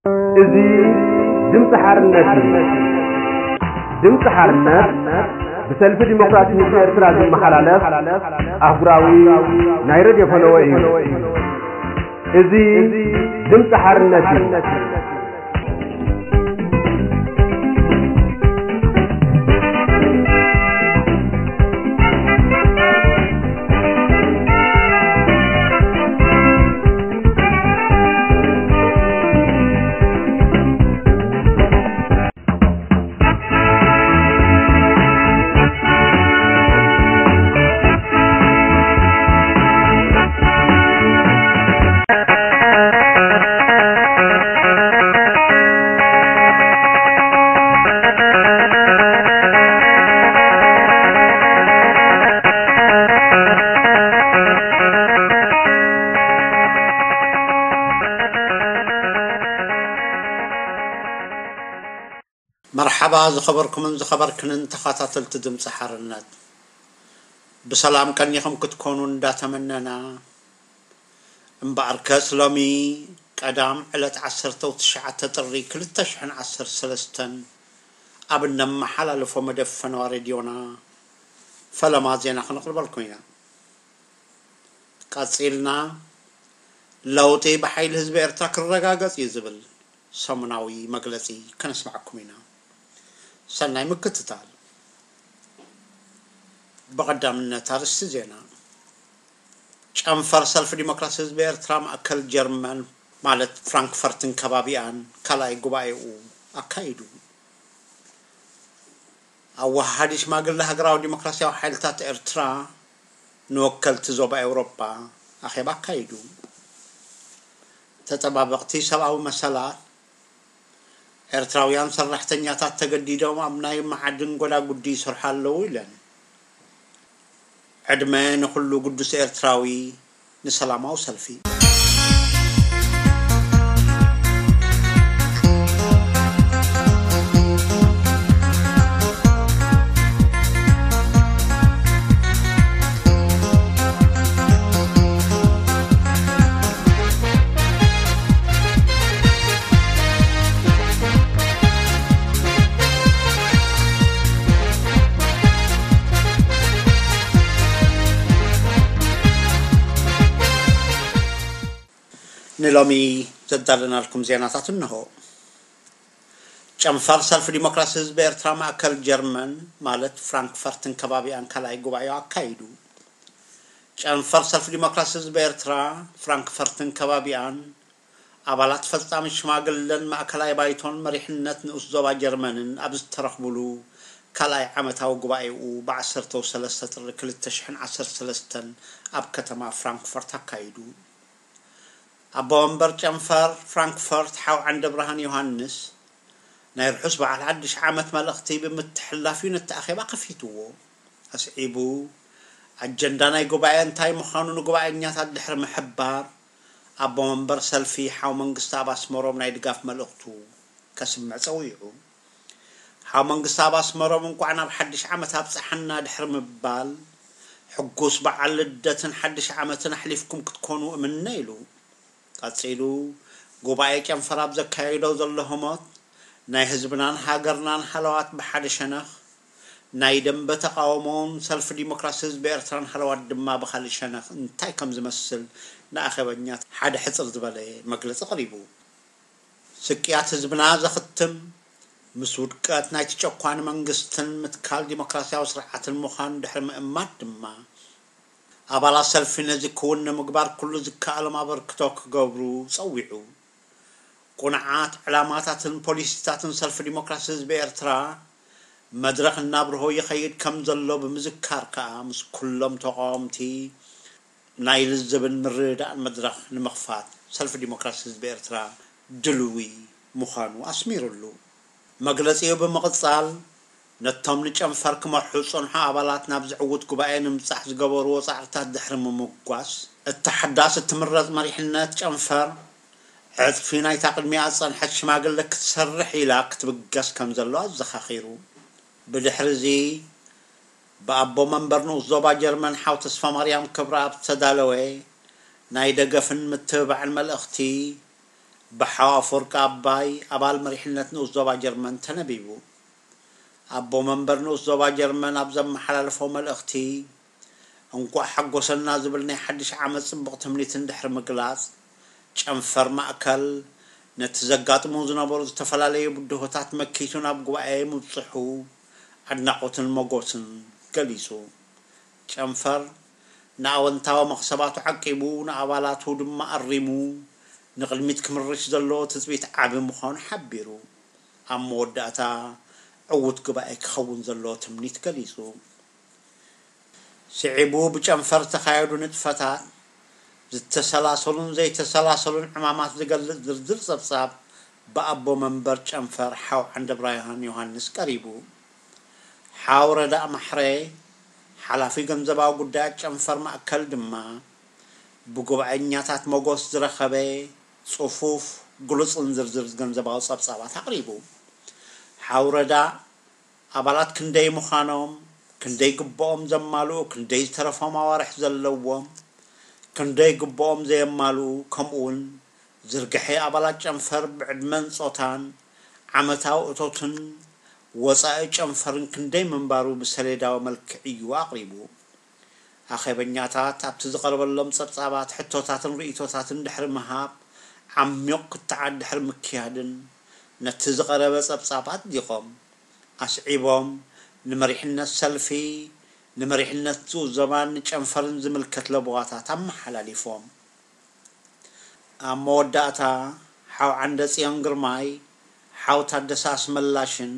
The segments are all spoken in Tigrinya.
እዚ ድምፂ ሓርነት እዩ። ድምፂ ሓርነት ብሰልፊ ዲሞክራሲ ህዝቢ ኤርትራ ዝመሓላለፍ ኣህጉራዊ ናይ ሬድዮ ፈነወ እዩ። እዚ ድምፂ ሓርነት እዩ። መርሓባ ዝኸበርኩምን ዝኸበርክንን ተኸታተልቲ ድምፂ ሓርነት፣ ብሰላም ቀኒኹም ክትኮኑ እንዳተመነና፣ እምበኣርከስ ሎሚ ቀዳም ዕለት ዓሰርተ ትሽዓተ ጥሪ ክልተ ሽሕን ዓሰርተ ሰለስተን ኣብ እነመሓላልፎ መደብ ፈነዋ ሬድዮና ፈለማ ዜና ክነቕርበልኩም ኢና። ቀጺልና፣ ለውጢ ብሓይሊ ህዝቢ ኤርትራ ክረጋገጽ እዩ ዝብል ሰሙናዊ መግለጺ ከነስምዓኩም ኢና። ሰናይ ምክትታል። ብቐዳምነት ኣርእስቲ ዜና። ጨንፈር ሰልፊ ዲሞክራሲ ህዝቢ ኤርትራ ማእከል ጀርመን ማለት ፍራንክፈርትን ከባቢኣን ካልኣይ ጉባኤኡ ኣካይዱ። ኣወሃሃዲ ሽማግለ ሃገራዊ ዲሞክራሲያዊ ሓይልታት ኤርትራ ንወከልቲ ዞባ ኤውሮጳ ኣኼባ ኣካይዱ። ተጠባበቕቲ ሰብኣዊ መሰላት፣ ኤርትራውያን ሰራሕተኛታት ተገዲዶም ኣብ ናይ መዓድን ጎዳጉዲ ይሰርሑ ኣለዉ ኢለን። ዕድመ ንኹሉ ግዱስ ኤርትራዊ ንሰላማዊ ሰልፊ። ንሎሚ ዘዳለናልኩም ዜናታት እንሆ። ጨንፈር ሰልፊ ዲሞክራሲ ህዝቢ ኤርትራ ማእከል ጀርመን ማለት ፍራንክፈርትን ከባቢኣን ካልኣይ ጉባኤኡ ኣካይዱ። ጨንፈር ሰልፊ ዲሞክራሲ ህዝቢ ኤርትራ ፍራንክፈርትን ከባቢኣን ኣባላት ፈጻሚ ሽማግለን ማእከላይ ባይቶን መሪሕነት ንኡስ ዞባ ጀርመንን ኣብ ዝተረኽቡሉ ካልኣይ ዓመታዊ ጉባኤኡ ብ ዓሰርተ ሰለስተ ጥሪ ክልተ ሽሕን ዓሰርተ ሰለስተን ኣብ ከተማ ፍራንክፈርት ኣካይዱ። ኣቦ መንበር ጨንፈር ፍራንክፈርት ሓው ዓንደብርሃን ዮሃንስ ናይ ርሑስ በዓል ሓድሽ ዓመት መልእኽቲ ብምትሕልላፍ እዩ ነቲ ኣኼባ ከፊትዎ። ኣስዒቡ፣ ኣጀንዳ ናይ ጉባኤ እንታይ ምዃኑ ንጉባኤኛታት ድሕሪ ምሕባር፣ ኣቦ መንበር ሰልፊ ሓው መንግስተኣብ ኣስመሮም ናይ ድጋፍ መልእኽቱ ከስምዕ ጸዊዑ። ሓው መንግስተኣብ ኣስመሮም እንቋዕ ናብ ሓድሽ ዓመት ኣብጽሓና ድሕሪ ምባል፣ ሕጉስ በዓል ልደትን ሓድሽ ዓመትን ኣሕሊፍኩም ክትኮኑ እምነ ኢሉ። ቀጺሉ፣ ጉባኤ ጨንፈር ኣብ ዘካየዶ ዘሎ ህሞት፣ ናይ ህዝብናን ሃገርናን ሃለዋት ብሓደ ሸነኽ፣ ናይ ደንበ ተቓውሞን ሰልፊ ዲሞክራሲ ህዝቢ ኤርትራን ሃለዋት ድማ ብኻልእ ሸነኽ እንታይ ከም ዝመስል ንኣኼበኛት ሓደ ሕጽር ዝበለ መግለጺ ቀሪቡ። ስቅያት ህዝብና ዘኽትም፣ ምስ ውድቀት ናይቲ ጨቋኒ መንግስትን ምትካል ዲሞክራሲያዊ ስርዓትን ምዃኑ ድሕሪ ምእማት ድማ፣ ኣባላት ሰልፊ ነዚ ክውን ንምግባር ኩሉ ዝከኣሎም ኣበርክቶ ክገብሩ ጸዊዑ። ቁኑዓት ዕላማታትን ፖሊሲታትን ሰልፊ ዲሞክራሲ ህዝቢ ኤርትራ መድረኽ እናብርሆ ይኸይድ ከም ዘሎ ብምዝካር ከኣ፣ ምስ ኩሎም ተቓወምቲ ናይ ልዝብን ምርድዳእን መድረኽ ንምኽፋት ሰልፊ ዲሞክራሲ ህዝቢ ኤርትራ ድልዊ ምዃኑ ኣስሚሩሉ። መግለጺኡ ብምቕጻል፣ ነቶም ንጨንፈር ክመርሑ ዝጸንሑ ኣባላት ናብዚ ዕዉት ጉባኤ ንምብጻሕ ዝገበርዎ ጻዕርታት ድሕሪ ምምጓስ፣ እታ ሓዳስ እትምረጽ መሪሕነት ጨንፈር፣ ዕጽፊ ናይታ ቅድሚኣ ዝጸንሐት ሽማግለ ክትሰርሕ ኢላ ክትብገስ ከም ዘሎ ኣዘኻኺሩ። ብድሕሪዚ፣ ብኣቦ መንበር ንኡስ ዞባ ጀርመን ሓው ተስፋማርያም ክብረኣብ ዝተዳለወ ናይ ደገፍን ምትብባዕን መልእኽቲ፣ ብሓው ኣፈወርቂ ኣባይ ኣባል መሪሕነት ንኡስ ዞባ ጀርመን ተነቢቡ። ኣቦ መንበር ንኡስ ዞባ ጀርመን ኣብ ዘመሓላለፎ መልእኽቲ፣ እንቋዕ ሓጎሰና ዝብል ናይ ሓድሽ ዓመት ጽቡቕ ትምኒት እንድሕሪ ምግላጽ፣ ጨንፈር ማእከል ነቲ ዘጋጥሙ ዝነበሩ ዝተፈላለዩ ብድሆታት መኪቱ ናብ ጉባኤ ምብጽሑ ኣድናቖትን መጎስን ገሊጹ። ጨንፈር ንኣወንታዊ መኽሰባቱ ዓቂቡ፣ ንኣባላቱ ድማ ኣሪሙ ንቕድሚት ክምርሽ ዘለዎ ትጽቢት ዓቢ ምዃኑ ሓቢሩ፣ ኣብ መወዳእታ ዕዉት ጉባኤ ክኸውን ዘለዎ ትምኒት ገሊጹ። ስዒቡ ብጨንፈር ዝተኻየዱ ንጥፈታት፣ ዝተሰላሰሉን ዘይተሰላሰሉን ዕማማት ዝገልጽ ዝርዝር ጸብጻብ ብኣቦ መንበር ጨንፈር ሓው ዓንደብራይሃን ዮሃንስ ቀሪቡ። ሓው ረዳእ ማሕረ፣ ሓላፊ ገንዘባዊ ጉዳያት ጨንፈር ማእከል ድማ፣ ብጉባኤኛታት መጎስ ዝረኸበ ጽፉፍ፣ ግሉጽን ዝርዝር ገንዘባዊ ጸብጻባት ኣቕሪቡ። ሓው ረዳእ፣ ኣባላት ክንደይ ምዃኖም፣ ክንደይ ግብኦም ዘማልኡ፣ ክንደይ ዝተረፎም ኣዋርሕ ዘለዎም፣ ክንደይ ግብኦም ዘየማልኡ፣ ከምኡውን ዝርግሐ ኣባላት ጨንፈር ብዕድመን ጾታን፣ ዓመታዊ እቶትን ወጻኢ ጨንፈርን ክንደይ ምንባሩ ብሰሌዳዊ መልክዕ እዩ ኣቕሪቡ። ኣኼበኛታት ኣብቲ ዝቐረበሎም ጸብጻባት ሕቶታትን ርእይቶታትን ድሕሪ ምሃብ፣ ዓሚቕ ክትዓት ድሕሪ ምክያድን፣ ነቲ ዝቐረበ ጸብጻብ ኣጽዲቖም፣ ኣስዒቦም፣ ንመሪሕነት ሰልፊ፣ ንመሪሕነት ንኡስ ዞባን ንጨንፈርን ዝምልከት ለበዋታት ኣመሓላሊፎም። ኣብ መወዳእታ፣ ሓው ዓንደጽዮን ግርማይ፣ ሓው ታደሰ ኣስመላሽን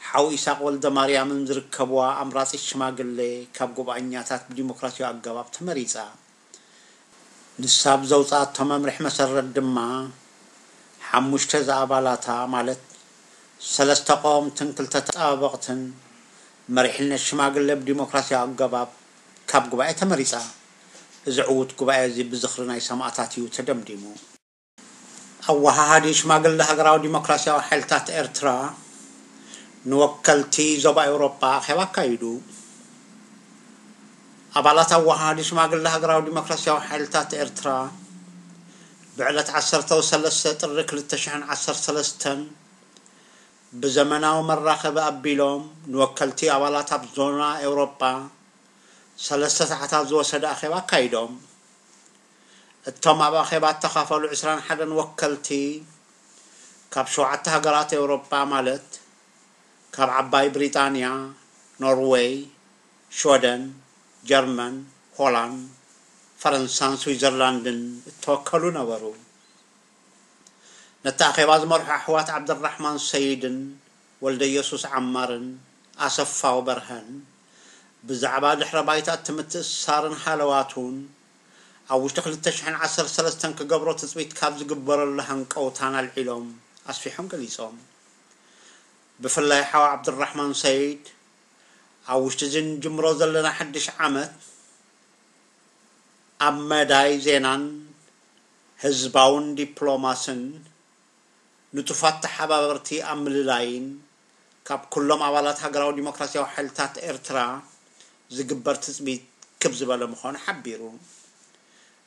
ሓው ኢሳቕ ወልደማርያምን ዝርከብዋ ኣምራጺት ሽማግሌ ካብ ጉባኤኛታት ብዲሞክራሲያዊ ኣገባብ ተመሪጻ። ንሳ ብዘውጽኣቶ መምርሒ መሰረት ድማ፣ ሓሙሽተ ዝኣባላታ፣ ማለት ሰለስተ ቀወምትን ክልተ ተጣባበቕትን፣ መሪሕነት ሽማግሌ ብዲሞክራሲያዊ ኣገባብ ካብ ጉባኤ ተመሪጻ። እዚ ዕዉት ጉባኤ እዚ ብዝኽሪ ናይ ሰማእታት እዩ ተደምዲሙ። ኣወሃሃዲ ሽማግሌ ሃገራዊ ዲሞክራሲያዊ ሓይልታት ኤርትራ ንወከልቲ ዞባ ኤውሮጳ ኣኼባ ኣካይዱ። ኣባላት ኣወሃሃዲ ሽማግሌ ሃገራዊ ዲሞክራሲያዊ ሓይልታት ኤርትራ ብዕለት ዓሰርተ ሰለስተ ጥሪ ክልተ ሽሕን ዓሰርተ ሰለስተን ብዘመናዊ መራኸቢ ኣቢሎም ንወከልቲ ኣባላት ኣብ ዞና ኤውሮጳ ሰለስተ ሰዓታት ዝወሰደ ኣኼባ ኣካይዶም። እቶም ኣብ ኣኼባ እተኻፈሉ ዕስራን ሓደን ወከልቲ ካብ ሸውዓተ ሃገራት ኤውሮጳ፣ ማለት ካብ ዓባይ ብሪጣንያ፣ ኖርወይ፣ ሽወደን፣ ጀርመን፣ ሆላንድ፣ ፈረንሳን ስዊዘርላንድን እተወከሉ ነበሩ። ነቲ ኣኼባ ዝመርሑ ኣሕዋት ዓብደራሕማን ሰይድን ወልደየሱስ ዓማርን ኣሰፋው በርሀን ብዛዕባ ድሕረ ባይታ እቲ ምትእስሳርን ሃለዋቱን ኣብ ውሽጢ ክልተ ሽሕን ዓሰርተ ሰለስተን ክገብሮ ትጽቢት ካብ ዝግበረሉ ሃንቀውታን ኣልዒሎም ኣስፊሖም ገሊጾም። ብፍላይ ሓው ዓብዱራሕማን ሰይድ፣ ኣብ ውሽጢ እዚ ንጅምሮ ዘለና ሓድሽ ዓመት ኣብ መዳይ ዜናን ህዝባውን ዲፕሎማስን ንጡፋት ተሓባበርቲ ኣብ ምልላይን ካብ ኩሎም ኣባላት ሃገራዊ ዲሞክራሲያዊ ሓይልታት ኤርትራ ዝግበር ትጽቢት ክብ ዝበለ ምዃኑ ሓቢሩ።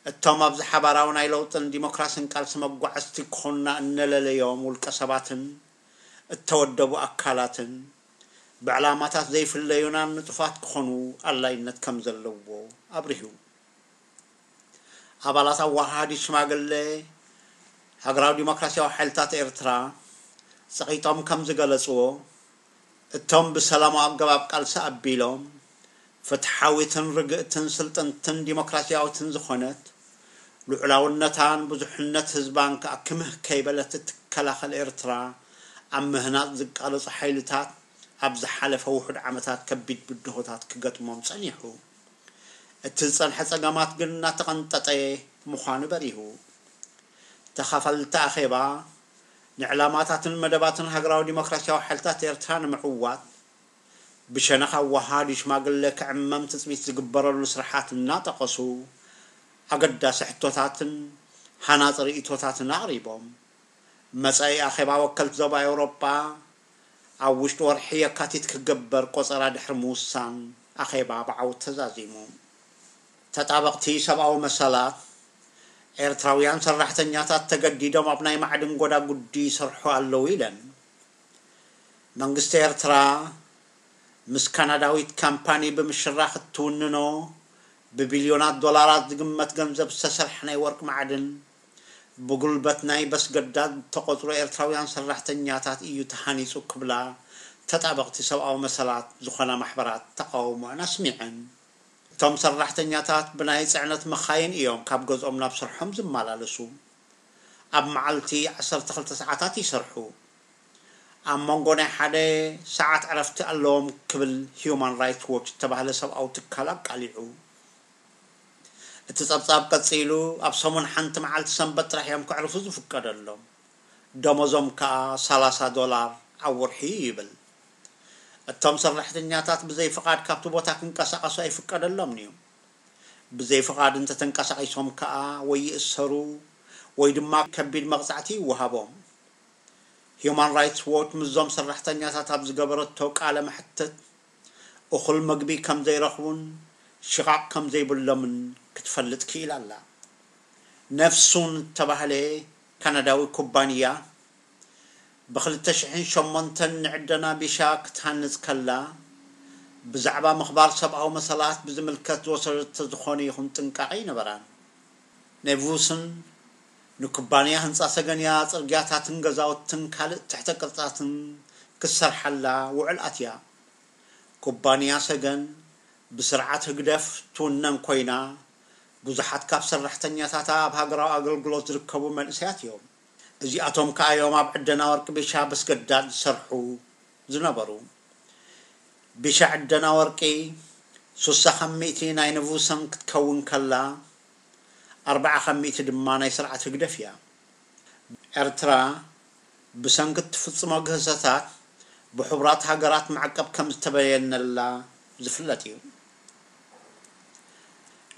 እቶም ኣብዚ ሓባራዊ ናይ ለውጥን ዲሞክራስን ቃልሲ መጓዕዝቲ ክኾኑና እነለለዮም ውልቀ ሰባትን እተወደቡ ኣካላትን ብዕላማታት ዘይፍለዩናን ንጡፋት ክኾኑ ኣድላይነት ከም ዘለዎ ኣብሪሁ። ኣባላት ኣወሃሃዲ ሽማግለ ሃገራዊ ዲሞክራሲያዊ ሓይልታት ኤርትራ ጸቒጦም ከም ዝገለጽዎ፣ እቶም ብሰላማዊ ኣገባብ ቃልሲ ኣቢሎም ፍትሓዊትን ርግእትን ስልጥንትን ዲሞክራሲያዊትን ዝኾነት ልዑላውነታን ብዙሕነት ህዝባን ከኣ ክምህ ከይበለት እትከላኸል ኤርትራ ኣብ ምህናጽ ዝቃለጹ ሓይልታት ኣብ ዝሓለፈ ውሑድ ዓመታት ከቢድ ብድሆታት ክገጥሞም ጸኒሑ። እቲ ዝጸንሐ ጸገማት ግን እናተቐንጠጠ ምዃኑ በሪሁ። ተኻፈልቲ ኣኼባ ንዕላማታትን መደባትን ሃገራዊ ዲሞክራሲያዊ ሓይልታት ኤርትራ ንምዕዋት ብሸነኽ ኣወሃሃዲ ሽማግለ ክዕመም ትጽቢት ዝግበረሉ ስራሓት እናጠቐሱ ኣገዳሲ ሕቶታትን ሃናጺ ርእይቶታትን ኣቕሪቦም። መጻኢ ኣኼባ ወከልቲ ዞባ ኤውሮጳ ኣብ ውሽጢ ወርሒ የካቲት ክግበር ቆጸራ ድሕሪ ምውሳን ኣኼባ ብዓወት ተዛዚሙ። ተጣበቕቲ ሰብኣዊ መሰላት ኤርትራውያን ሰራሕተኛታት ተገዲዶም ኣብ ናይ ማዕድን ጎዳጉዲ ይሰርሑ ኣለዉ ኢለን። መንግስቲ ኤርትራ ምስ ካናዳዊት ካምፓኒ ብምሽራኽ እትውንኖ ብቢልዮናት ዶላራት ዝግመት ገንዘብ ዝተሰርሐ ናይ ወርቂ ማዕድን ብጉልበት ናይ በስገዳድ ተቆጽሮ ኤርትራውያን ሰራሕተኛታት እዩ ተሃኒጹ ክብላ ተጣበቕቲ ሰብኣዊ መሰላት ዝኾና ማሕበራት ተቃውሞአን ኣስሚዐን። እቶም ሰራሕተኛታት ብናይ ጽዕነት መኻይን እዮም ካብ ገዝኦም ናብ ስርሖም ዝመላለሱ። ኣብ መዓልቲ ዓሰርተ ክልተ ሰዓታት ይሰርሑ። ኣብ መንጎ ናይ ሓደ ሰዓት ዕረፍቲ ኣለዎም ክብል ሂዩማን ራይትስ ዎች ዝተባህለ ሰብኣዊ ትካል ኣቃሊዑ። እቲ ጸብጻብ ቀጺሉ፣ ኣብ ሰሙን ሓንቲ መዓልቲ ሰንበት ጥራሕ እዮም ከዕርፉ ዝፍቀደሎም። ደሞዞም ከኣ ሰላሳ ዶላር ኣብ ወርሒ እዩ ይብል። እቶም ሰራሕተኛታት ብዘይ ፍቓድ ካብቲ ቦታ ክንቀሳቐሱ ኣይፍቀደሎምን እዩ። ብዘይ ፍቓድ እንተተንቀሳቒሶም ከኣ ወይ ይእሰሩ ወይ ድማ ከቢድ መቕጻዕቲ ይወሃቦም። ሂዩማን ራይትስ ዎች ምስዞም ሰራሕተኛታት ኣብ ዝገበረቶ ቃለ መሕትት፣ እኹል መግቢ ከም ዘይረኽቡን ሽቓቕ ከም ዘይብሎምን ክትፈልጥ ክኢላ ኣላ። ነፍሱን እተባህለ ካናዳዊ ኩባንያ፣ ብኽልተ ሽሕን ሸሞንተን ንዕደና ቢሻ ክትሃንጽ ከላ፣ ብዛዕባ ምኽባር ሰብኣዊ መሰላት ብዝምልከት ዝወሰደቶ ዝኾነ ይኹን ጥንቃቐ ኣይነበራን። ኔቭስን ንኩባንያ ህንጻ ሰገንያ ጽርግያታትን ገዛውትን ካልእ ትሕተ ቅርጻትን ክትሰርሓላ ውዕል ኣትያ። ኩባንያ ሰገን ብስርዓት ህግደፍ ትውነን ኮይና፣ ብዙሓት ካብ ሰራሕተኛታታ ኣብ ሃገራዊ ኣገልግሎት ዝርከቡ መንእሰያት እዮም። እዚኣቶም ከኣ እዮም ኣብ ዕደና ወርቂ ቢሻ በስገዳድ ዝሰርሑ ዝነበሩ። ቢሻ ዕደና ወርቂ ሱሳ ካብ ሚእቲ ናይ ንቡሰን ክትከውን ከላ፣ ኣርብዓ ካብ ሚእቲ ድማ ናይ ስርዓት ህግደፍ እያ። ኤርትራ ብሰንኪ እትፍጽሞ ግህሰታት ብሕቡራት ሃገራት ማዕቀብ ከም ዝተበየነላ ዝፍለጥ እዩ።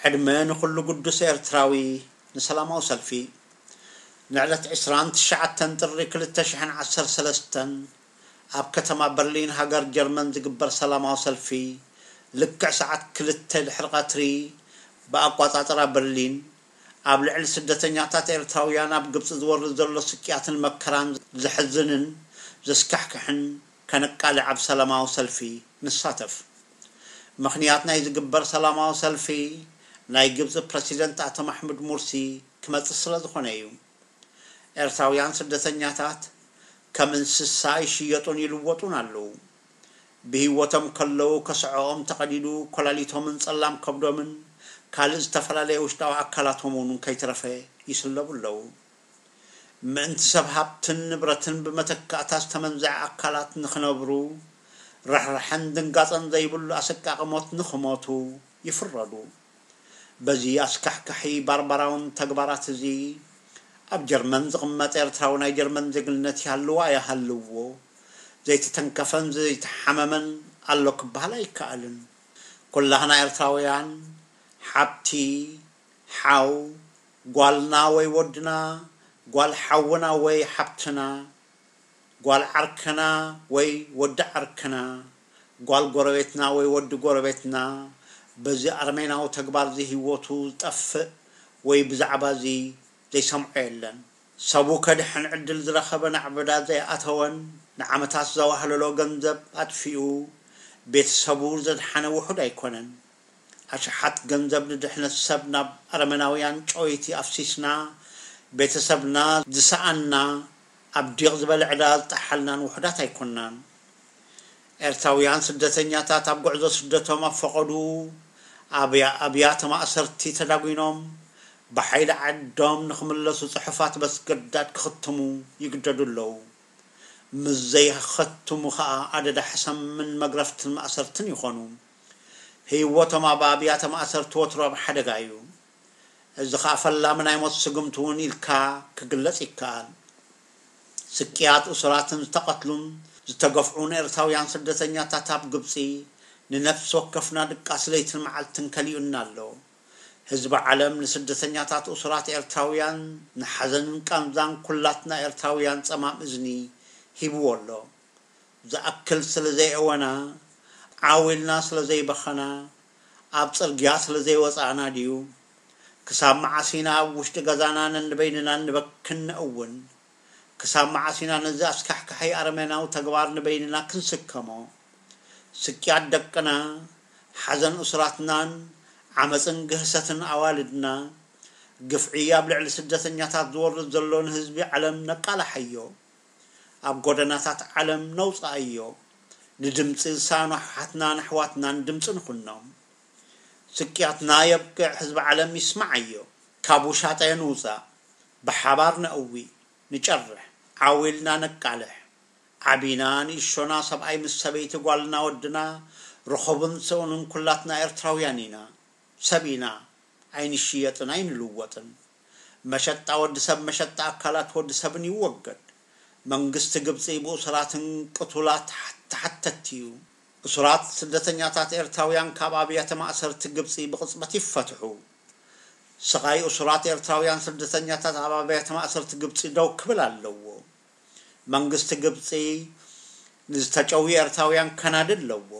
ዕድመ ንኹሉ ግዱስ ኤርትራዊ ንሰላማዊ ሰልፊ። ንዕለት ዕስራን ትሽዓተን ጥሪ ክልተ ሽሕን ዓሰርተ ሰለስተን ኣብ ከተማ በርሊን ሃገር ጀርመን ዝግበር ሰላማዊ ሰልፊ፣ ልክዕ ሰዓት ክልተ ድሕሪ ቀትሪ ብኣቋጻጽራ በርሊን፣ ኣብ ልዕሊ ስደተኛታት ኤርትራውያን ኣብ ግብጺ ዝወርድ ዘሎ ስቅያትን መከራን ዘሕዝንን ዘስካሕክሕን ከነቃልዕ ኣብ ሰላማዊ ሰልፊ ንሳተፍ። ምኽንያት ናይ ዝግበር ሰላማዊ ሰልፊ፣ ናይ ግብጺ ፕረሲደንት ኣቶ ማሕሙድ ሙርሲ ክመጽእ ስለ ዝኾነ እዩ። ኤርትራውያን ስደተኛታት ከም እንስሳ ይሽየጡን ይልወጡን ኣለዉ። ብህይወቶም ከለዉ ከስዐኦም ተቐዲዱ፣ ኮላሊቶምን ጸላም ከብዶምን ካልእ ዝተፈላለየ ውሽጣዊ ኣካላቶም እውን ከይተረፈ ይስለቡ ኣለዉ። ምእንቲ ሰብ ሃብትን ንብረትን ብመተካእታ ዝተመንዘዐ ኣካላት ንኽነብሩ፣ ርሕራሐን ድንጋጸን ዘይብሉ ኣሰቃቒ ሞት ንኽሞቱ ይፍረዱ። በዚ ኣስካሕካሒ ባርባራውን ተግባራት እዚ፣ ኣብ ጀርመን ዝቕመጥ ኤርትራዊ ናይ ጀርመን ዜግነት ይሃልዎ ኣይሃልዎ፣ ዘይተተንከፈን ዘይተሓመመን ኣሎ ክበሃል ኣይከኣልን። ኩላህና ኤርትራውያን ሓብቲ፣ ሓው፣ ጓልና ወይ ወድና፣ ጓል ሓውና ወይ ሓብትና፣ ጓል ዓርክና ወይ ወዲ ዓርክና፣ ጓል ጎረቤትና ወይ ወዲ ጎረቤትና፣ በዚ ኣረሜናዊ ተግባር እዚ ህይወቱ ዝጠፍእ ወይ ብዛዕባ እዚ ዘይሰምዖ የለን። ሰቡ ከድሕን ዕድል ዝረኸበ ናዕበዳ ዘይኣተወን፣ ንዓመታት ዘዋህለሎ ገንዘብ ኣጥፊኡ ቤተሰቡ ዘድሓነ ውሑድ ኣይኮነን። ኣሽሓት ገንዘብ ንድሕነት ሰብ ናብ ኣረመናውያን ጨወይቲ ኣፍሲስና፣ ቤተሰብና ዝሰኣና፣ ኣብ ዲቕ ዝበለ ዕዳ ዝጠሓልናን ውሑዳት ኣይኮናን። ኤርትራውያን ስደተኛታት ኣብ ጉዕዞ ስደቶም ኣብ ፈቐድኡ ኣብያ-፣ ኣብያተ ማእሰርቲ ተዳጒኖም፣ ብሓይሊ ዓዶም ንኽምለሱ ጽሑፋት በስገዳድ ክኽትሙ ይግደዱ ኣለዉ። ምስ ዘይኸትሙ ኸኣ ኣደዳ ሕሰምን መግረፍትን ማእሰርትን ይኾኑ። ህይወቶም ኣብ ኣብያተ ማእሰርቲ ወትሩ ኣብ ሓደጋ እዩ። እዚ ኸኣ ፈላሚ ናይ ሞት ስጉምቲ እውን ኢልካ ክግለጽ ይከኣል። ስቅያት፣ እሱራትን ዝተቐትሉን ዝተገፍዑን ኤርትራውያን ስደተኛታት ኣብ ግብጺ ንነፍሲ ወከፍና ድቃስ ለይትን መዓልትን ከሊኡና ኣሎ። ህዝቢ ዓለም ንስደተኛታት እሱራት ኤርትራውያን ንሓዘንን ቃንዛን ኩላትና ኤርትራውያን ጸማም እዝኒ ሂብዎ ኣሎ። ዝኣክል ስለ ዘየእወና፣ ዓው ኢልና ስለ ዘይበኸና፣ ኣብ ጽርግያ ስለ ዘይወጻእና ድዩ? ክሳብ መዓስ ኢና ኣብ ውሽጢ ገዛና ነንበይንና ንበክን ንእውን? ክሳብ መዓስ ኢና ነዚ ኣስካሕካሒ ኣረሜናዊ ተግባር ንበይንና ክንስከሞ? ስቅያት ደቅና፣ ሓዘን እሱራትናን ዓመጽን ግህሰትን ኣዋልድና፣ ግፍዒ ኣብ ልዕሊ ስደተኛታት ዝወርድ ዘሎ ንህዝቢ ዓለም ነቃላሓዮ። ኣብ ጎደናታት ዓለም ነውጽኣዮ። ንድምጺ ዝሰኣኑ ኣሕዋትናን ኣሕዋትናን ድምጺ ንኹኖም። ስቅያትና የብቅዕ፣ ህዝቢ ዓለም ይስማዓዮ። ካብ ውሻጠ ንውጻእ፣ ብሓባር ነእዊ፣ ንጨርሕ፣ ዓው ኢልና ነቃልሕ። ዓቢና ንእሾና፣ ሰብኣይ ምስ ሰበይቲ፣ ጓልና ወድና፣ ርኹብን ስኡንን ኩላትና ኤርትራውያን ኢና። ሰብ ኢና፣ ኣይንሽየጥን ኣይንልወጥን። መሸጣ ወዲ ሰብ፣ መሸጣ ኣካላት ወዲ ሰብን ይወገድ። መንግስቲ ግብጺ ብእሱራትን ቅቱላት ተሓ-፣ ተሓተትቲ እዩ። እሱራት ስደተኛታት ኤርትራውያን ካብ ኣብያተ ማእሰርቲ ግብጺ ብቕጽበት ይፈትሑ። ስቓይ እሱራት ኤርትራውያን ስደተኛታት ኣብ ኣብያተ ማእሰርቲ ግብጺ ደው ክብል ኣለዎ። መንግስቲ ግብጺ ንዝተጨውዩ ኤርትራውያን ከናዲ ኣለዎ።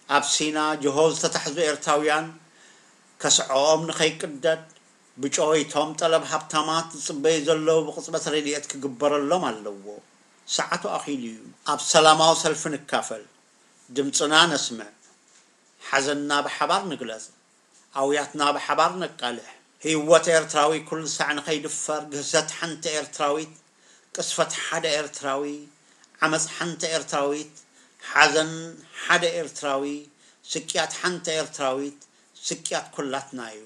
ኣብ ሲና ጅሆ ዝተታሕዙ ኤርትራውያን ከስዐኦም ንኸይቅደድ፣ ብጨወይቶም ጠለብ ሃብታማት ዝጽበዩ ዘለዉ ብቕጽበት ረድኤት ክግበረሎም ኣለዎ። ሰዓቱ ኣኺሉ እዩ። ኣብ ሰላማዊ ሰልፊ ንካፈል። ድምጽና ነስምዕ። ሓዘንና ብሓባር ንግለጽ። ኣውያትና ብሓባር ነቃልሕ። ህይወት ኤርትራዊ ኩሉ ሳዕ ንኸይድፈር፣ ግህሰት ሓንቲ ኤርትራዊት፣ ቅስፈት ሓደ ኤርትራዊ፣ ዓመጽ ሓንቲ ኤርትራዊት፣ ሓዘን ሓደ ኤርትራዊ፣ ስቅያት ሓንቲ ኤርትራዊት፣ ስቅያት ኩላትና እዩ።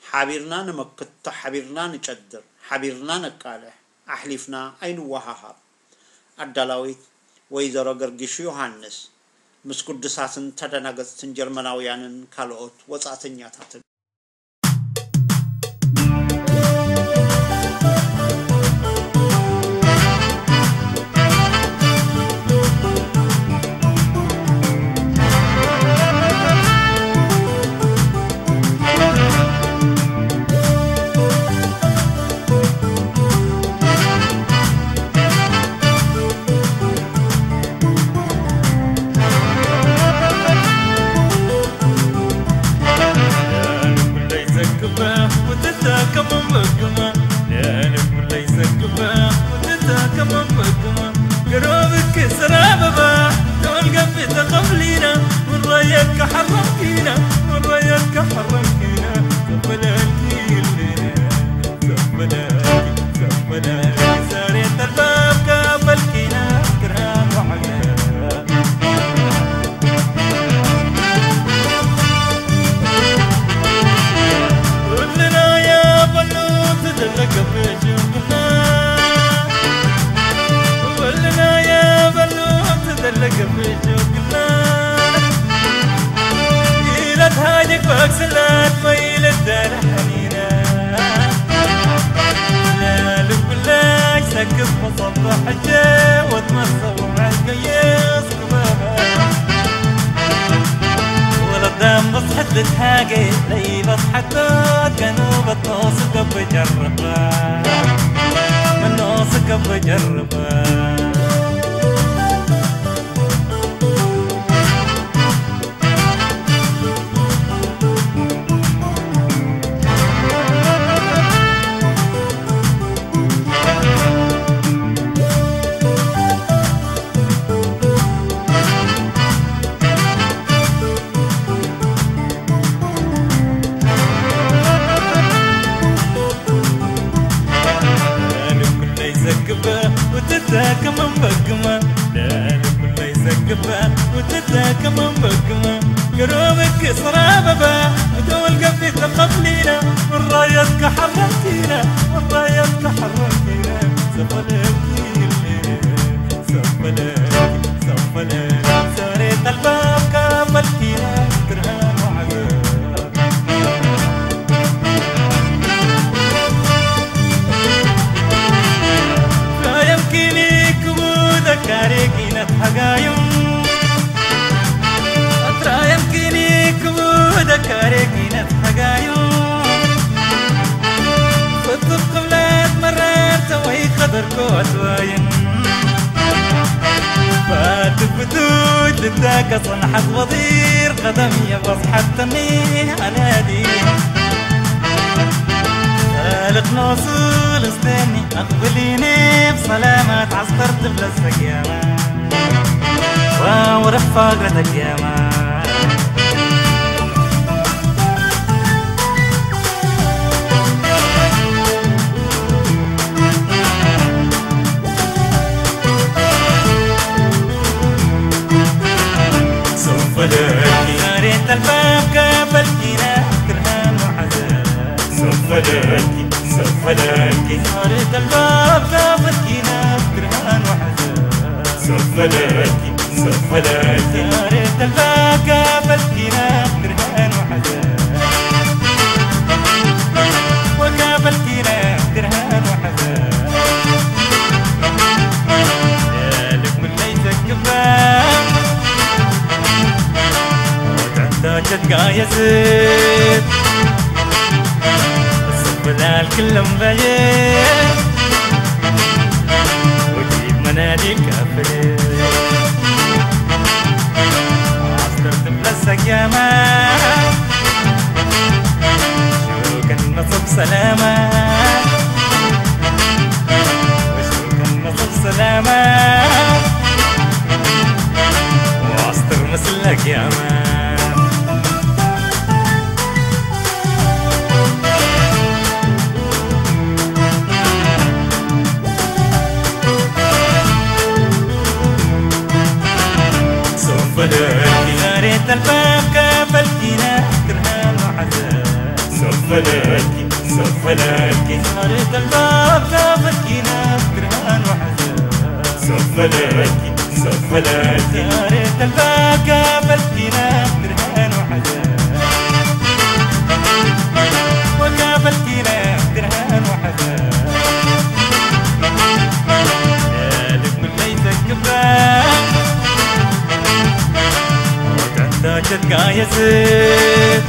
ሓቢርና ንመክቶ፣ ሓቢርና ንጨድር፣ ሓቢርና ነቃልሕ፣ ኣሕሊፍና ኣይንወሃሃብ። ኣዳላዊት ወይዘሮ ገርጊሹ ዮሃንስ፣ ምስ ግዱሳትን ተደናገጽትን ጀርመናውያንን ካልኦት ወጻእተኛታትን። ልትኖሱ ልስተኒ ኣኽብሊኒ ብሰላማት ዓስከር ትብለስ ተግያማ ዋውረፍ ፋግረ ተግያማ صفدك ريت الباب قابلتينا كرهان وعذاب صفدك صفدك ريت الباب قابلتينا كرهان وعذاب صفدك صفدك ريت الباب قابلتينا كرهان وعذاب وقابلتينا كرهان وعذاب يا لك من ليتك كباب وتحتاج تقايزت السبلال كل مبين وجيب مناديل كافل عسكر تبلس سقيامة شو كان نصب سلامة وشو كان نصب سلامة وعسكر مسلك يا مان صفدك يا ريت الباب قابلتينا كرهان وعذاب صفدك صفدك يا ريت الباب قابلتينا كرهان وعذاب صفدك صفدك يا ريت الباب قابلتينا كرهان وعذاب وقابلتينا كرهان وعذاب يا لك من ليتك كباب وتحتاج تقايزت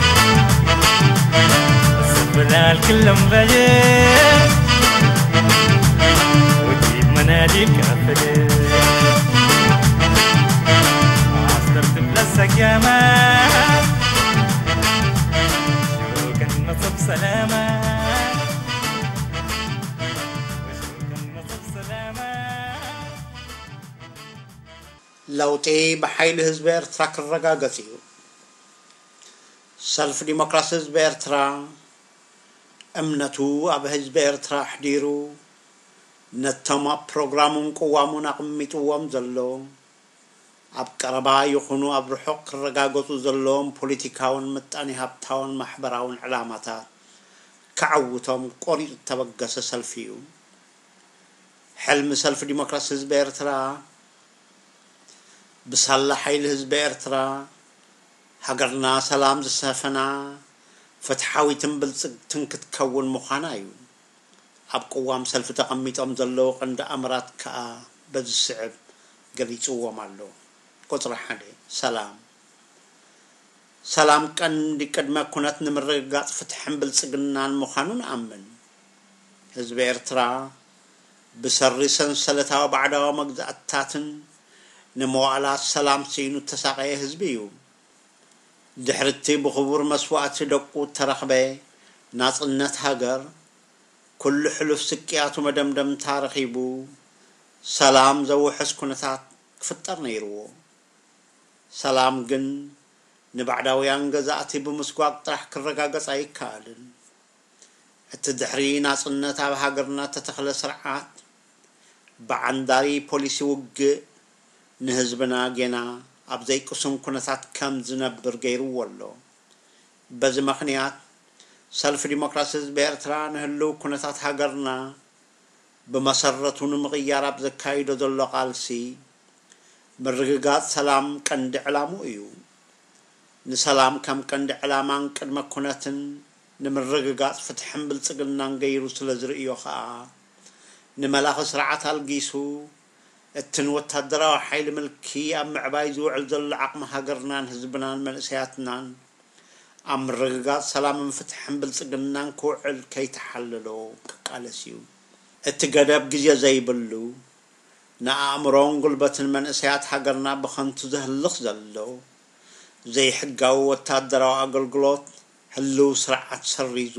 السبلال كل مبين وتجيب مناديل كافل عسكر تبلسك يا مان شو كان نصب سلامة وشو كان نصب سلامة ለውጢ ብሓይሊ ህዝቢ ኤርትራ ክረጋገጽ እዩ። ሰልፊ ዲሞክራሲ ህዝቢ ኤርትራ እምነቱ ኣብ ህዝቢ ኤርትራ ኣሕዲሩ፣ ነቶም ኣብ ፕሮግራሙን ቅዋሙን ኣቕሚጥዎም ዘሎ፣ ኣብ ቀረባ ይኹኑ ኣብ ርሑቕ ክረጋገጹ ዘለዎም ፖለቲካውን ምጣኔ ሃብታውን ማሕበራውን ዕላማታት ከዐውቶም ቆሪጹ እተበገሰ ሰልፊ እዩ። ሕልሚ ሰልፊ ዲሞክራሲ ህዝቢ ኤርትራ፣ ብሳላ ሓይሊ ህዝቢ ኤርትራ፣ ሃገርና ሰላም ዝሰፈና፣ ፍትሓዊትን ብልጽግትን ክትከውን ምዃና እዩ። ኣብ ቅዋም ሰልፊ ተቐሚጦም ዘለዉ ቀንዲ ኣምራት ከኣ በዚ ዝስዕብ ገሊጽዎም ኣሎ። ቁጽሪ ሓደ፣ ሰላም። ሰላም ቀንዲ ቅድመ ኩነት ንምርግጋጽ ፍትሕን ብልጽግናን ምዃኑ ንኣምን። ህዝቢ ኤርትራ ብሰሪ ሰንሰለታዊ ባዕዳዊ መግዛእትታትን ንመዋእላት ሰላም ስኢኑ እተሳቐየ ህዝቢ እዩ። ድሕሪ እቲ ብኽቡር መስዋእቲ ደቁ እተረኽበ ናጽነት ሃገር፣ ኩሉ ሕሉፍ ስቅያቱ መደምደምታ ረኺቡ፣ ሰላም ዘውሕስ ኩነታት ክፍጠር ነይርዎ። ሰላም ግን ንባዕዳውያን ገዛእቲ ብምስጓግ ጥራሕ ክረጋገጽ ኣይከኣልን። እቲ ድሕሪ ናጽነት ኣብ ሃገርና እተተኽለ ስርዓት፣ ብዓንዳሪ ፖሊሲ ውግእ ንህዝብና ጌና ኣብ ዘይቅሱን ኩነታት ከም ዝነብር ገይርዎ ኣሎ። በዚ ምኽንያት፣ ሰልፊ ዲሞክራሲ ህዝቢ ኤርትራ ንህልው ኩነታት ሃገርና ብመሰረቱ ንምቕያር ኣብ ዘካይዶ ዘሎ ቃልሲ፣ ምርግጋጽ ሰላም ቀንዲ ዕላምኡ እዩ። ንሰላም ከም ቀንዲ ዕላማን ቅድመ ኩነትን ንምርግጋጽ ፍትሕን ብልጽግናን ገይሩ ስለ ዝርእዮ ከኣ፣ ንመላኺ ስርዓት ኣልጊሱ፣ እቲ ንወታደራዊ ሓይሊ ምልኪ ኣብ ምዕባይ ዝውዕል ዘሎ ዓቕሚ ሃገርናን ህዝብናን መንእሰያትናን ኣብ ምርግጋጽ ሰላምን ፍትሕን ብልጽግናን ክውዕል ከይተሓለሎ ክቃለስ እዩ። እቲ ገደብ ግዜ ዘይብሉ፣ ንኣእምሮን ጉልበትን መንእሰያት ሃገርና ብኸንቱ ዘህልኽ ዘሎ፣ ዘይሕጋዊ ወታደራዊ ኣገልግሎት ህልው ስርዓት ሰሪዙ፣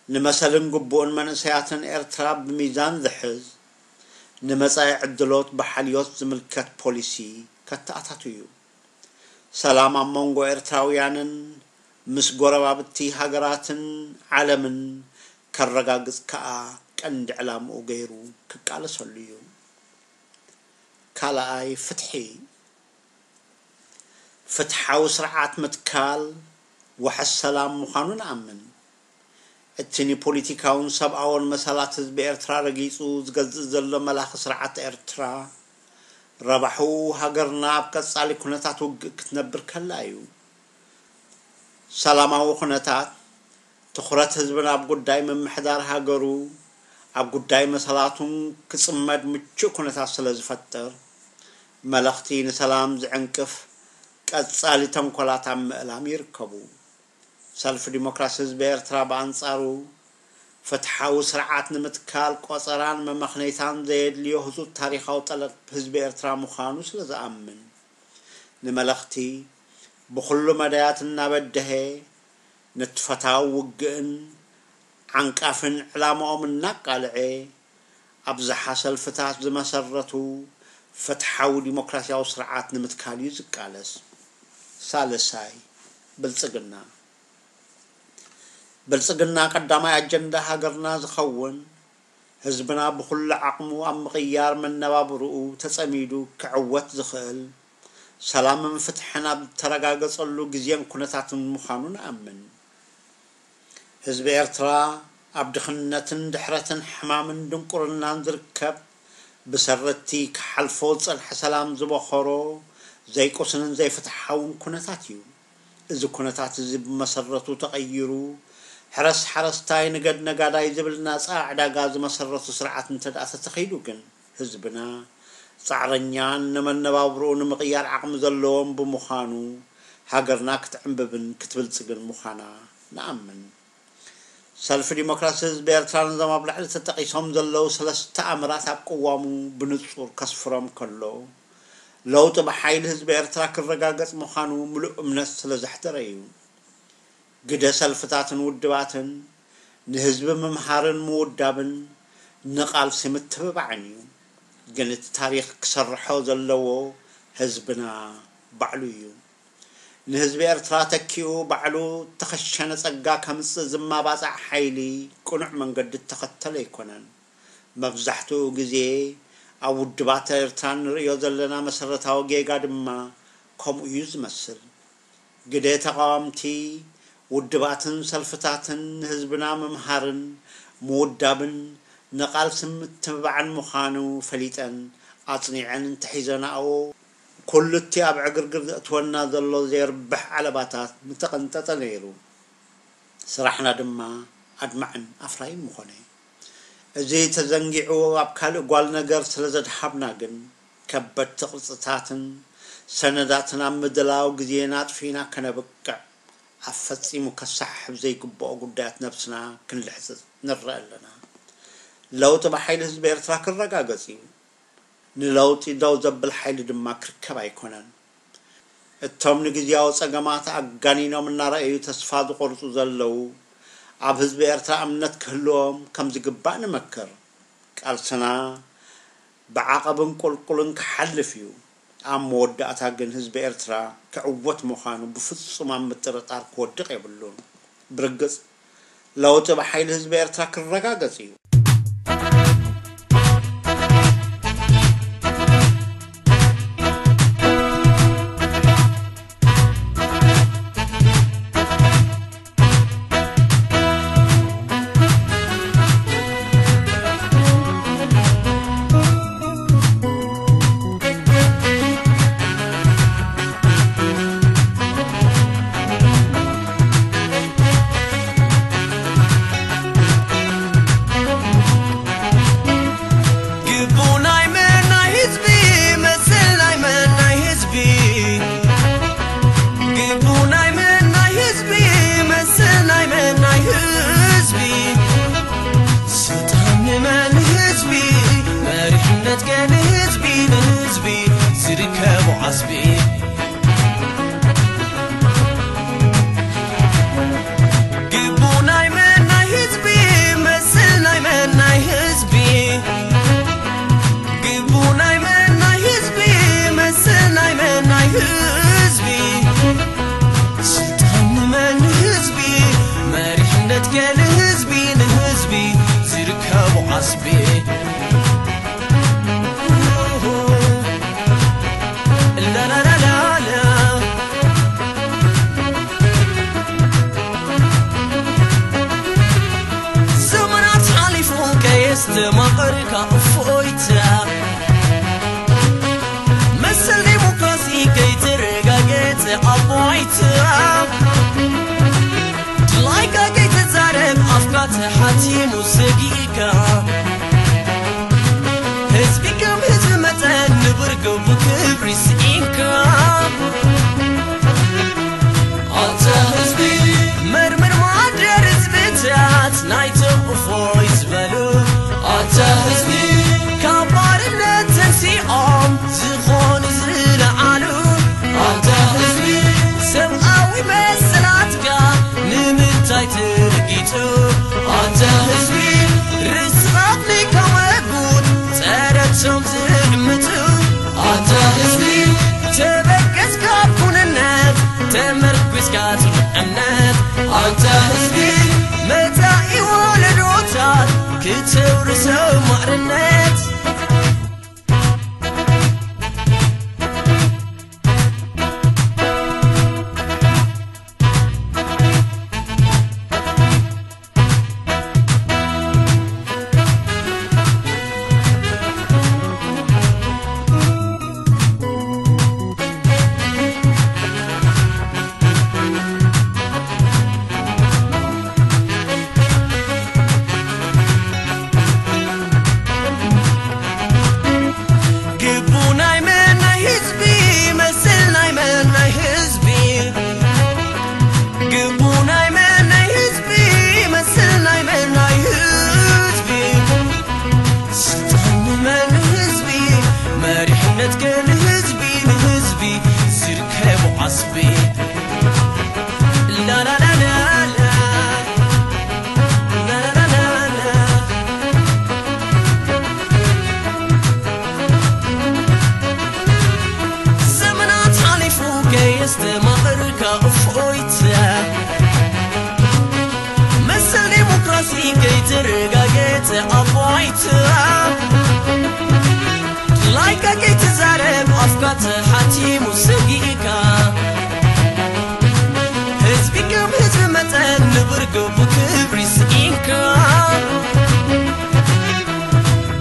ንመሰልን ግቡእን መንእሰያትን ኤርትራ ብሚዛን ዝሕዝ፣ ንመጻኢ ዕድሎት ብሓልዮት ዝምልከት ፖሊሲ ከተኣታቱ እዩ። ሰላም ኣብ መንጎ ኤርትራውያንን ምስ ጎረባብቲ ሃገራትን ዓለምን ከረጋግጽ ከኣ ቀንዲ ዕላምኡ ገይሩ ክቃለሰሉ እዩ። ካልኣይ፣ ፍትሒ። ፍትሓዊ ስርዓት ምትካል ዋሕስ ሰላም ምዃኑ ንኣምን። እቲ ንፖለቲካውን ሰብኣውን መሰላት ህዝቢ ኤርትራ ረጊጹ ዝገዝእ ዘሎ መላኺ ስርዓት ኤርትራ፣ ረብሓኡ ሃገርና ኣብ ቀጻሊ ኩነታት ውግእ ክትነብር ከላ እዩ። ሰላማዊ ኩነታት፣ ትኹረት ህዝብና ኣብ ጉዳይ ምምሕዳር ሃገሩ፣ ኣብ ጉዳይ መሰላቱን ክጽመድ ምቹእ ኩነታት ስለ ዝፈጥር፣ መለኽቲ ንሰላም ዝዕንቅፍ ቀጻሊ ተንኮላት ኣብ ምእላም ይርከቡ። ሰልፊ ዲሞክራሲ ህዝቢ ኤርትራ ብኣንጻሩ፣ ፍትሓዊ ስርዓት ንምትካል ቆጸራን መመኽነይታን ዘየድልዮ ህጹጽ ታሪኻዊ ጠለብ ህዝቢ ኤርትራ ምዃኑ ስለ ዝኣምን፣ ንመለኽቲ ብኹሉ መዳያት እናበደሀ፣ ንጥፈታዊ ውግእን ዓንቃፍን ዕላማኦም እናቃልዐ፣ ኣብዝሓ ሰልፍታት ዝመሰረቱ ፍትሓዊ ዲሞክራሲያዊ ስርዓት ንምትካል እዩ ዝቃለስ። ሳልሳይ፣ ብልጽግና። ብልጽግና ቀዳማይ ኣጀንዳ ሃገርና ዝኸውን፣ ህዝብና ብኹሉ ዓቕሙ ኣብ ምቕያር መነባብርኡ ተጸሚዱ ክዕወት ዝኽእል፣ ሰላምን ፍትሕን ኣብ ዝተረጋገጸሉ ግዜን ኩነታትን ምዃኑ ንኣምን። ህዝቢ ኤርትራ ኣብ ድኽነትን ድሕረትን ሕማምን ድንቁርናን ዝርከብ፣ ብሰረቲ ክሓልፎ ዝጸንሐ ሰላም ዝበኸሮ ዘይቁስንን ዘይፍትሓውን ኩነታት እዩ። እዚ ኩነታት እዚ ብመሰረቱ ተቐይሩ፣ ሕረስ ሓረስታይ ንገድ ነጋዳይ ዝብል ናጻ ዕዳጋ ዝመሰረቱ ስርዓት እንተ ደኣ ተተኺሉ ግን፣ ህዝብና ጻዕረኛን ንመነባብርኡ ንምቕያር ዓቕሚ ዘለዎም ብምዃኑ፣ ሃገርና ክትዕንብብን ክትብልጽግን ምዃና ንኣምን። ሰልፊ ዲሞክራሲ ህዝቢ ኤርትራ ነዞም ኣብ ላዕሊ ተጠቒሶም ዘለዉ ሰለስተ ኣምራት ኣብ ቅዋሙ ብንጹር ከስፍሮም ከሎ፣ ለውጢ ብሓይሊ ህዝቢ ኤርትራ ክረጋገጽ ምዃኑ ምሉእ እምነት ስለ ዘሕደረ እዩ። ግደ ሰልፍታትን ውድባትን ንህዝቢ ምምሃርን ምውዳብን ንቓልሲ ምትብባዕን እዩ። ግን እቲ ታሪኽ ክሰርሖ ዘለዎ ህዝብና ባዕሉ እዩ። ንህዝቢ ኤርትራ ተኪኡ ባዕሉ እተኸሸነ ጸጋ ከምጽእ ዝማባጻዕ ሓይሊ ቅኑዕ መንገዲ እተኸተለ ኣይኮነን። መብዛሕትኡ ግዜ ኣብ ውድባት ኤርትራ እንርእዮ ዘለና መሰረታዊ ጌጋ ድማ ከምኡ እዩ ዝመስል። ግደ ተቓወምቲ ውድባትን ሰልፍታትን ንህዝብና ምምሃርን ምውዳብን ንቓልሲ ምትብባዕን ምዃኑ ፈሊጠን ኣጽኒዐን እንተሒዘናኦ፣ ኩሉ እቲ ኣብ ዕግርግር ዘእትወና ዘሎ ዘይርብሕ ዓለባታት ምተቐንጠጠ ነይሩ። ስራሕና ድማ ኣድማዕን ኣፍራይን ምኾነ። እዚ ተዘንጊዑ ኣብ ካልእ ጓል ነገር ስለ ዘድሃብና ግን፣ ከበድቲ ቅርጽታትን ሰነዳትን ኣብ ምድላው ግዜና ኣጥፊእና ከነብቅዕ፣ ኣብ ፈጺሙ ከሰሓሕብ ዘይግብኦ ጉዳያት ነብስና ክንልሕጽጽ ንረአ ኣለና። ለውጢ ብሓይሊ ህዝቢ ኤርትራ ክረጋገጽ እዩ። ንለውጢ ደው ዘብል ሓይሊ ድማ ክርከብ ኣይኮነን። እቶም ንግዝያዊ ጸገማት ኣጋኒኖም እናረኣዩ ተስፋ ዝቖርጹ ዘለዉ፣ ኣብ ህዝቢ ኤርትራ እምነት ክህልዎም ከም ዝግባእ ንመክር። ቃልስና ብዓቐብን ቁልቁልን ክሓልፍ እዩ። ኣብ መወዳእታ ግን ህዝቢ ኤርትራ ክዕወት ምዃኑ ብፍጹም ኣብ ምጥርጣር ክወድቕ የብሉን። ብርግጽ፣ ለውጢ ብሓይሊ ህዝቢ ኤርትራ ክረጋገጽ እዩ። ስኢንካ ኣንታ ህዝቢ፣ መርምር ማደር ህዝብታት ናይቶም እፎይ ዝበሉ። ኣንታ ህዝቢ፣ ካብ ባርነት ተንሲኦም ዝኾኑ ዝለዓሉ። ኣንታ ህዝቢ፣ ሰብኣዊ መሰላትካ ንምንታይ ትርጊጹ? ኣንታ ህዝቢ፣ ርስኻት ንከመጉት ጸረቶም ዝዕምቱ። ኣንታ ህዝቢ፣ ተበገስ ካብ ኩንነት፣ ተመርኲስካ ጽኑዕ እምነት። ኣንታ ህዝቢ፣ መጻኢ ወለዶታት ክተውርሶ ማዕርነት። ግቡ ናይ መን ናይ ህዝቢ፣ መስል ናይ መን ናይ ህዝቢ። ግቡ ናይ መን ናይ ህዝቢ፣ መስል ናይ መን ናይ ህዝቢ። ስልጣን ንመን ህዝቢ፣ መሪሕነት ግን ህዝቢ ንህዝቢ ዝርከቡ ዓስቢ። ላላላላላ፣ ላላላላላ። ዘመናት ሓሊፉ ከየስተማቕርካ እፎይታ፣ መሰል ዴሞክራሲ ከይተረጋገጸ ኣባይታ፣ ላይካ ከይትዛረብ ኣፍካ ተሓቲሙ ሰጊእካ፣ ህዝቢ ከም ህዝቢ መጠን ንብርግቡ ክብሪ ስኢንካ።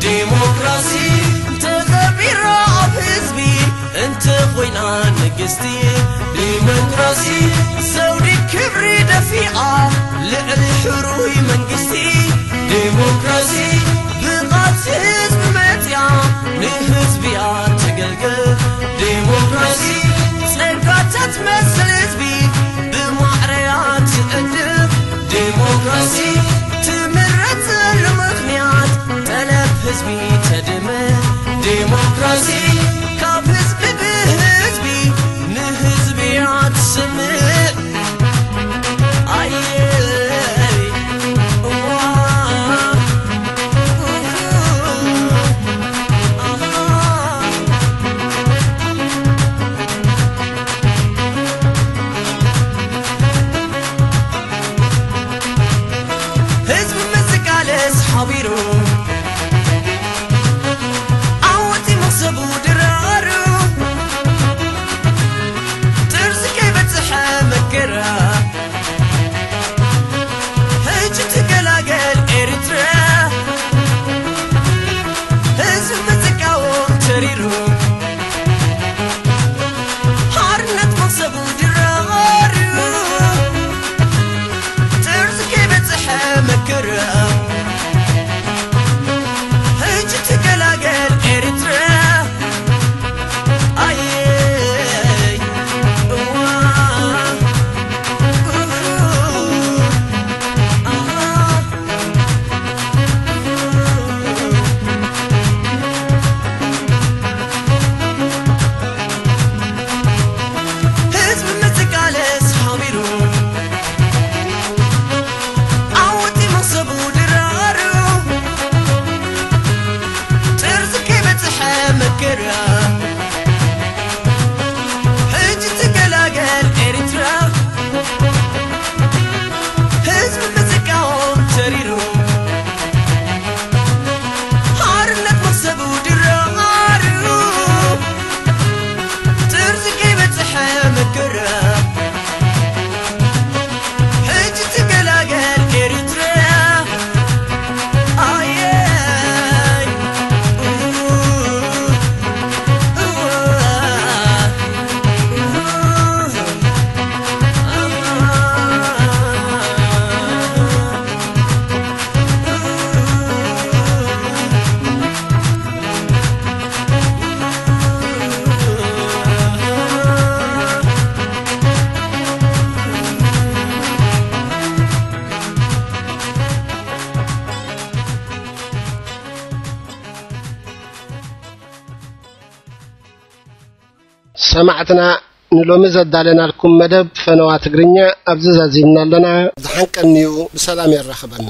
ዴሞክራሲ እንተኸቢራ ኣብ ህዝቢ፣ እንተኾይና ንግስቲ። ዴሞክራሲ ዘውዲ ክብሪ ደፊኣ ልዕሊ ሕሩይ መንግስቲ። ዴሞክራሲ ብቓልሲ ህዝቢ መጽያ፣ ንህዝቢ እያ ተገልግል። ዴሞክራሲ ጸጋታት መስል ህዝቢ ብማዕረያ ትዕድል። ዴሞክራሲ ትምረጸሉ ምኽንያት፣ ጠለብ ህዝቢ ተድምዕ። ዴሞክራሲ ካብ ህዝቢ ብህዝቢ፣ ንህዝቢ እያ ትስምዕ። ኣየ፣ እዋ፣ ኡሁ፣ ኣሃ። ህዝቢ ምስ ዝቃለስ ሓቢሩ፣ ዓወት መኽሰቡ ድራሩ፣ ጥርዚ ከይበጽሐ ሰማዕትና፣ ንሎሚ ዘዳለናልኩም መደብ ፈነዋ ትግርኛ ኣብዚ ዛዚምና ኣለና። ዝሓንቀንዩ ብሰላም የራኽበና።